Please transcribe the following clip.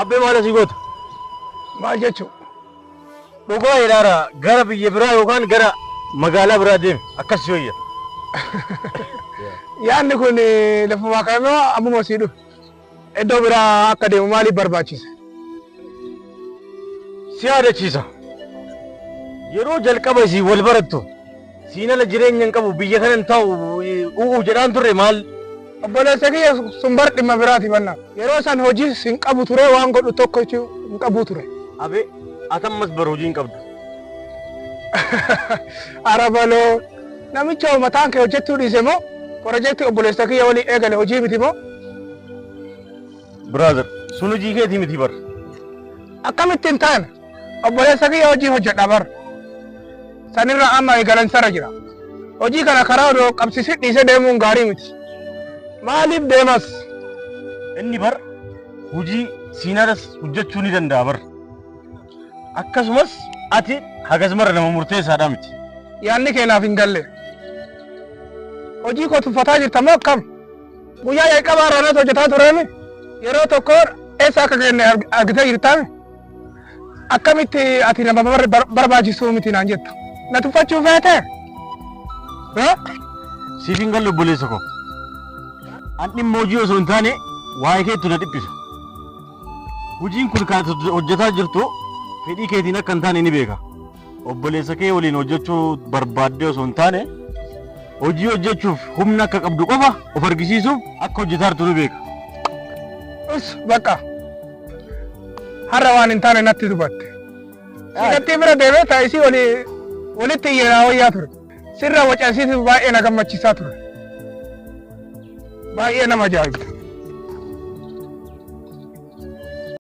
Abbee maal asii goota? Maal jechuu? Dhugaa jedhaara gara biyya biraa yookaan gara magaalaa biraa deemi akkas si wayya. Yaadni kun lafumaa ka'ame ammuma sii dhufe. Iddoo biraa akka deemu maaliif barbaachise? Si yaadachiisa. Yeroo jalqaba isii wal barattu siin ala jireenya hin qabu biyya kana hin taa'u u'uu jedhaan turre maal? Obboleessa kiyya sun bar dhimma biraati banna. Yeroo san hojiis hin qabu ture waan godhu tokko hin qabu ture. Abee ati ammas bar hojii hin qabdu. Arabaloo namicha mataan kee hojjechuu dhiise moo pirojektii obboleessa kiyya waliin eegale hojii miti moo? Brother sun hojii keetii miti bar. Akkamitti hin taane obboleessa kiyya hojii hojjedha bar. Sanirra amma eegalansarra jira. Hojii kana karaa odoo qabsiisee dhiisee deemuun gaarii miti. Maaliif deemas? Inni bar hojii siinaras hojjechuu ni danda'a bar. Akkasumas ati hagas mara nama murteessaadha miti. Yaadni kee naaf hin galle. Hojii koo tuffataa jirta moo akkam? Guyyaa jalqabaa irraa natti hojjetaa tureemi. Yeroo tokko eessa akka kenne argitee jirtaami? Akkamitti ati nama barbaachisuu miti naan jetta? Na tuffachuu feete? Siif hin galle obboleessa koo. An dhimma hojii osoo hin taane waa'ee keettu na dhiphisa. Hojiin kun kan hojjetaa jirtu fedhii keetiin akka hin taane ni beeka. Obboleessa kee waliin hojjechuu barbaaddee osoo hin taane hojii hojjechuuf humna akka qabdu qofa of argisiisuuf akka hojjetaa jirtu ni beeka. Us bakka. Har'a waan hin taane natti dubatte. Sigattii bira deemee taa'isii walii walitti iyyee wayyaa ture. Sirra wacasiitu baay'ee na gammachiisaa ture. Baay'ee nama ajaa'ibda.